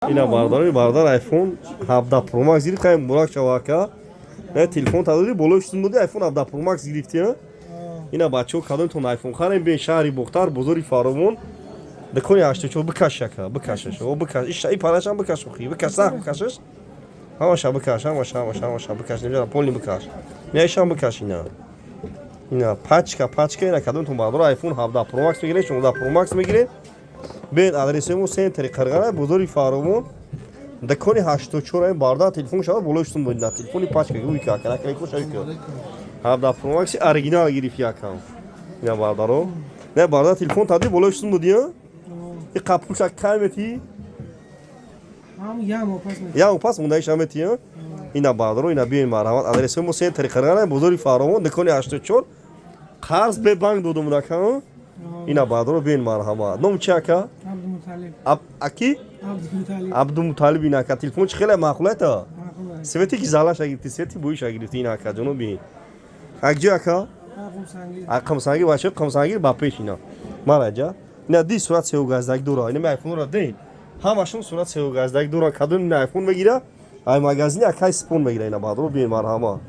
Ина бародари бародар, iPhone 17 Pro Max гирифт. Хай, муборак шава, ака. Не, телефон тадоди болои шутун доди, iPhone 17 Pro Max гирифти, а? Ина бачаҳо, кадомтон iPhone харем, бен шаҳри Бохтар, бозори Фаровон, дукони 84. Бикаш, ака, бикашаш. О, бикаш, и парашам бикаш, охи бикаш, сахт бикашаш, ҳамаша бикаш, ҳамаша, ҳамаша, ҳамаша бикаш, немедонам, полный бикаш, ина ишам бикаш, ина, ина пачка, пачка. Ина кадомтон, бародаро, iPhone 17 Pro Max мегиред, 16 Pro Max мегиред, бен адресои мо центри Қирғана, бозори Фаровон, дукони 84. Ин бародар телефон шава болои шутун додина, телефони пачка гӯй ка, наклейкоша ка, 17 Pro Max оригинал гирифт якам. Ина бародаро, не, бародар, телефон тади болои шутун додӣ, и қаппулша кай метӣ? Ҳам як моҳ пас метавонам. Як моҳ пас мондаиша метӣ. Ина бародаро, ина биёин, марҳамат, адресои мо центри Қирғана, бозори Фаровон, дукони 84. Қарз бе банк додум, ака. Ина бародаро, биёин, марҳамат. Ном чи, ака? Абдумуталиб. Аки? Абдумуталиб. Абдумуталиб. Ина, ака, телефон чи хеле маъқулата? Маъқул. Свети ки залаша гирифти, свети боиша гирифти. Ина, ака ҷоно, биин. Акҷо, ака? Қумсангир. Қамсангир. Бача, Қамсангир ба пеш. Ина мараҷа, ина ди сурат сеугаздаг дора. Ина айфонро дин, ҳамашон сурат сеугаздаг дора. Кадом ина айфон мегира, ай магазини акай спон мегира. Ина бародаро, биин, марҳамат.